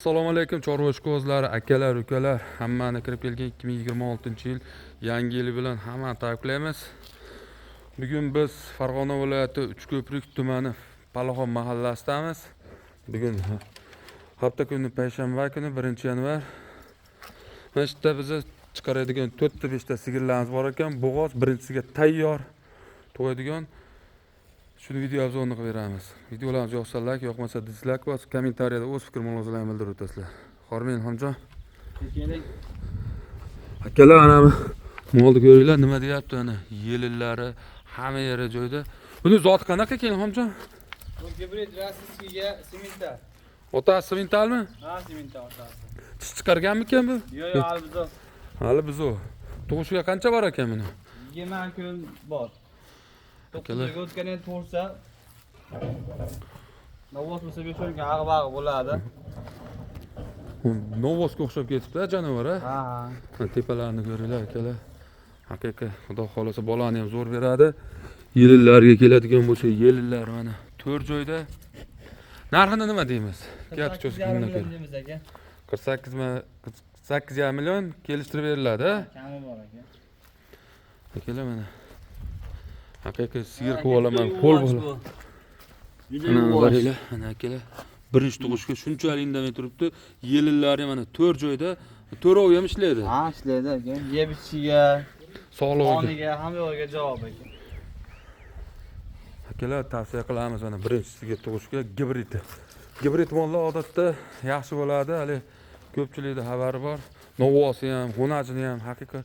Assalomu alaykum chorva ishqibozlari, akalar, ukalar, hammani kirib kelgan 2026-yil yangi yili bilan hammani tabriklaymiz. Bugun biz Farg'ona viloyati Uchko'prik tumani Palaxon mahallasidamiz. Bugun hafta kuni, payshanba kuni, 1-yanvar. Mana shu yerda bizni chiqaradigan 4-5 ta sigirlarimiz bor ekan. Bo'g'oz birinchisiga tayyor tug'adigan. Shuni video obzorni qilib beramiz. Videolarimiz yoqsa like, yoqmasa dislike bosib, kommentariyada o'z fikr mulohazalaringizni bildirib o'tasizlar. Hormang, Ilhomjon. Keling. Akalar, ana molni ko'ringlar, nima deyapti ana yelinlari hamma yeri joyida. Buni zoti qanaqa ekan, Ilhomjon? Bu gibrid rossiyskiga semental. Otasi sementalmi? Ha, semental otasi. Tish chiqarganmikan bu? Yo'q, yo'q, hali buzoq. Hali buzoq. Tug'ishiga qancha bor ekan buni? 20 kun bor. Akalar. 9 ga o'tgan endi tug'ilsa, Novvos bo'lsa 5 kun ag'bag'i bo'ladi. Novvosga o'xshab ketibdi jonivor, a? Ha, ha. Mana tepalarini ko'ringlar, akalar. Haqiqiy, xudo xolasa bolani ham zo'r beradi. Yelinlarga keladigan bo'lsa, yelinlar mana 4 joyda. Narxini nima deymiz? Gap cho'zib million deymiz aka. 48 48,5 million kelishtirib beriladi, a? Kami bor aka. Akalar mana. Haqiqiy sigir qilib olaman, qo'l bo'la. Mana qaranglar, mana akalar. Birinchi tug'ishga shunchalik indamay turibdi. Yelinlari mana 4 joyda, to'rovi ham ishlaydi. Ha, ishlaydi aka. Yeb ichishiga, Sog'lig'iga. qoniga, hamma yo'g'iga javob aka. Akalar, tavsiya qilamiz mana birinchisiga tug'ishga gibrid. Gibrid mollar odatda yaxshi bo'ladi, hali ko'pchilikda xabari bor. Novosi ham, xonajini ham haqiqiy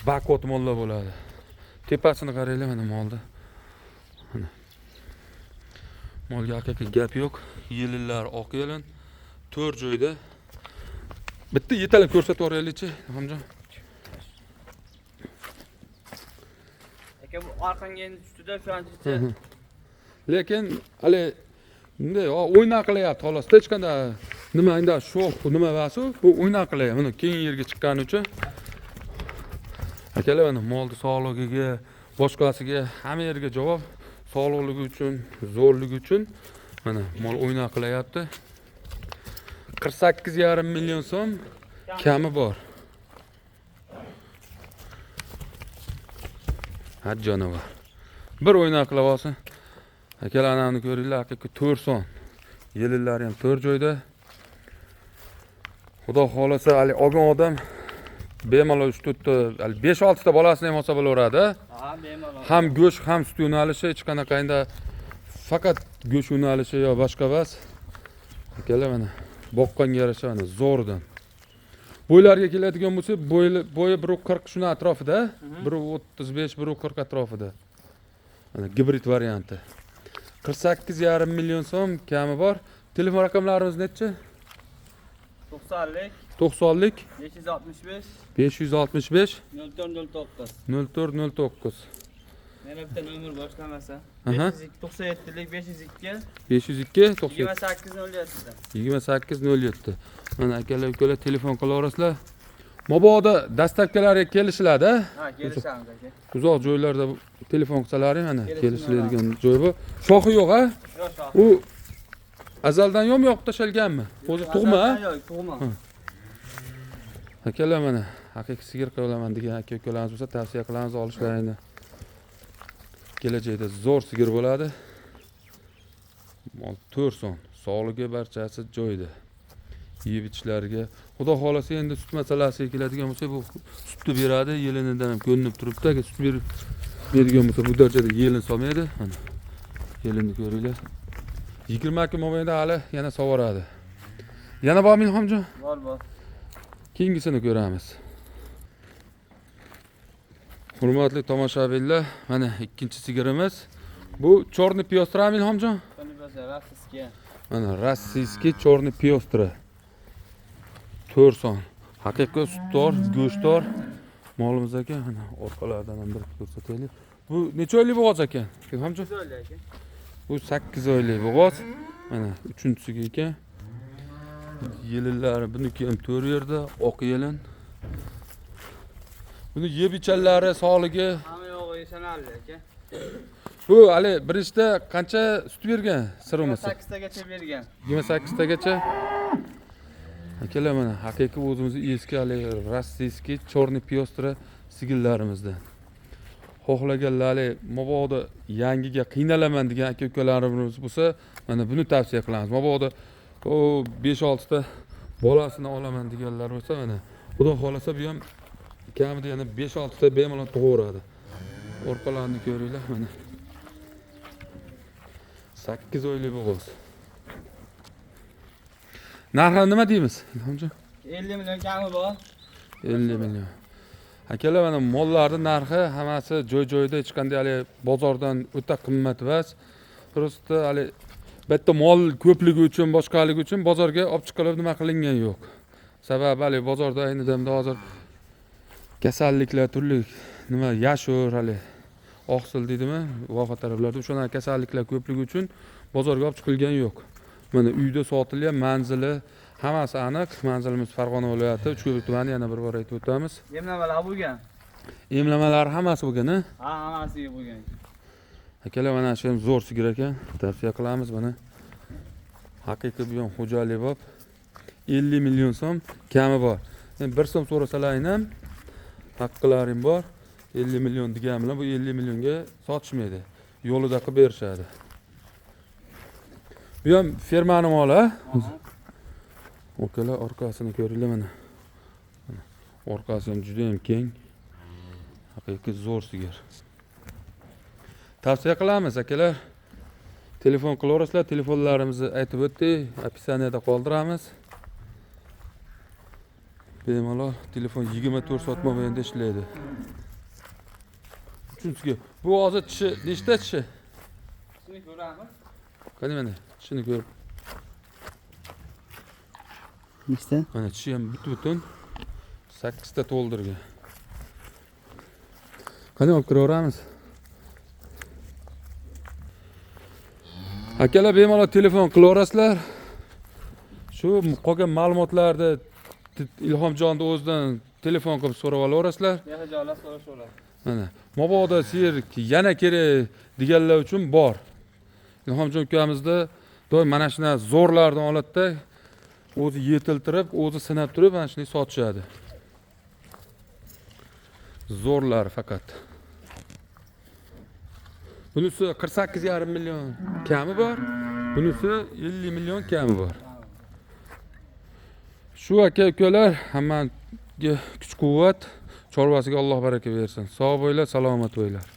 baquvvat mollar bo'ladi. Tepasini qaranglar mana molni. Mana. Molga haqiqiy gap yo'q. Yelinlar oq yelin, 4 joyda. Bitta yetalab ko'rsatib yuboraylikchi, Ilhomjon. Aka, bu orqangga endi tushdida shu ancha. Lekin hali bunday o'yna qilyapti xolos. Hech qanday nima endi sho'x nima emas u, bu o'yna qilyapti. Mana keng yerga chiqqani uchun. Akalar, mana molni sog'ligiga, boshqasiga hamma yerga javob. Sog'liqligi uchun, zo'rligi uchun mana mol o'yna qilyapti. 48,5 million so'm kami bor. Ha, jonivor. Bir o'yna qilib olsin. Akalar, anani ko'ringlar, haqiqiy 4 son. Yelinlari ham 4 joyda. Xudo xolasa, hali olgan odam bemalol 3-4 ta, hali 5-6 ta bolasini ham olsa bo'laveradi. Ha, bemalol. Ham go'sht, ham sut yo'nalishi, hech qanaqa endi faqat go'sht yo'nalishi yo boshqa emas. Akalar, mana boqqanga yarasha mana zo'rdan. Bo'ylarga keladigan bo'lsa, bo'yi 1.40 shuni atrofida, 1.35, 1.40 atrofida. Mana gibrid varianti. 48,5 million so'm kami bor. Telefon raqamlarimiz nechi? 90lik, 90lik, 565, 565, 0409. 0409. Yana bitta nomer boshlamasa. Aha. 597lik 502 502 97 2807. 2807. Mana akalar, ukalar, telefon qilaverasizlar. Mabodo dastavkalarga kelishiladi. Ha, kelishamiz aka. Uzoq joylarda telefon qilsalaring mana Kelishiladi. kelishiladigan joy bu. Shoxi yo'q, ha? Yo'q, shox. U azaldan yo'qmi, yoqib tashalganmi? O'zi tug'ma, ha? Yo'q, tug'ma. Akalar, mana haqiqiy sigir qilaman degan aka ukalarimiz bo'lsa, tavsiya qilamiz olishlaringni. Kelajakda zo'r sigir bo'ladi. Mol 4 son, sog'ligi barchasi joyida. Yeb ichishlariga xudo xolasa endi sut masalasiga keladigan bo'lsa, bu sutni beradi, yelinidan ham ko'rinib turibdi. Agar sut berib beradigan bo'lsa, bu darajada yelin solmaydi. Mana yelinni ko'ringlar. 20 kun mobaynida hali yana sovoradi. Yana bormi, Ilhomjon? Bor, bor. Keyingisini ko'ramiz. Hurmatli tomoshabinlar, mana ikkinchi sigirimiz. Bu chorni pyostrami, Ilhomjon? Chorni pyostra, rossiyskiy. Mana rossiyskiy chorni pyostra. 4 son. Haqiqiy sutdor, go'shtdor molimiz ekan. Mana orqalaridan ham bir ko'rsataylik. Bu necha oylik bo'g'oz ekan? Ilhomjon? 8 oylik aka. Bu 8 oylik bo'g'oz. Mana uchinchisiga ekan. Yelinlari buniki ham 4 yerda, oq yelin. Buni yeb ichanlari, sog'ligi Hamma yo'g'i ishonarli aka. Bu hali birinchida qancha sut bergan sir bo'lmasa? 8 tagacha bergan. 28 tagacha. Akalar, mana haqiqiy o'zimizni eski haligi rossiyskiy chorniy piostra sigirlarimizdan. Xohlaganlar hali mabodo yangiga qiynalaman degan aka ukalarimiz bo'lsa, mana buni tavsiya qilamiz. Mabodo o 5-6 ta bolasini olaman deganlar bo'lsa, mana Xudo xohlasa bu ham kamida yana 5-6 ta bemalol tug'averadi. Orqalarini ko'ringlar mana. 8 oylik bo'g'oz. Narxi nima deymiz? Ilhomjon? 50 million kami bor. 50 million. Akalar, mana mollarning narxi hammasi joy-joyida, hech qanday hali bozordan o'ta qimmat emas. Prosta hali bitta mol ko'pligi uchun, boshqaligi uchun bozorga olib chiqilib nima qilingan yo'q. Sababi hali bozorda ayni damda hozir kasalliklar turli nima yashur hali oqsil deydimi, vafot taraflarda o'sha kasalliklar ko'pligi uchun bozorga olib chiqilgan yo'q. Mana uyda sotilgan, manzili hammasi aniq. Manzilimiz Farg'ona viloyati, Uchko'prik tumani, yana bir bor aytib o'tamiz. Emlamalar bo'lgan. Emlamalar hammasi bo'lgan, ha? Ha, hammasi bo'lgan. Akalar, mana shu ham zo'r sigir ekan, tavsiya qilamiz mana. Haqiqiy bu ham xo'jalik bop. 50 million so'm kami bor. Endi 1 so'm so'rasalaring ham haqqlaring bor. 50 million degan bilan bu 50 millionga sotishmaydi. Yo'lida qilib berishadi. Bu ham fermani moli, ha? Okalar, orqasini ko'ringlar mana. Mana orqasi ham juda ham keng. Haqiqiy zo'r sigir. Tavsiya qilamiz akalar. Telefon qilaverasizlar, telefonlarimizni aytib o'tdik, описаниеda qoldiramiz. Bemalol telefon 24 soat mobaynida ishlaydi. Uchinchisiga bu hozir tishi nechta tishi? Tishini ko'ramiz. Qani mana tishini ko'rib. Nechta? Mana tishi ham butun 8 ta to'ldirgan. Qani olib kiraveramiz. Akalar, bemalol telefon qilaverasizlar. Shu qolgan ma'lumotlarni Ilhomjonni o'zidan telefon qilib so'rab olaverasizlar. Joylar so'rashaveradi. Mana mabodo sigir yana kerak deganlar uchun bor. Ilhomjon ukamizda doim mana shuna zo'rlardan oladida, o'zi yetiltirib, o'zi sinab turib mana shuni sotishadi. Zo'rlar faqat. Bunisi 48,5 million kami bor. Bunisi 50 million kami bor. Shu aka ukalar, hammaga kuch-quvvat, chorvasiga Alloh baraka bersin. Sog' bo'linglar, salomat bo'linglar.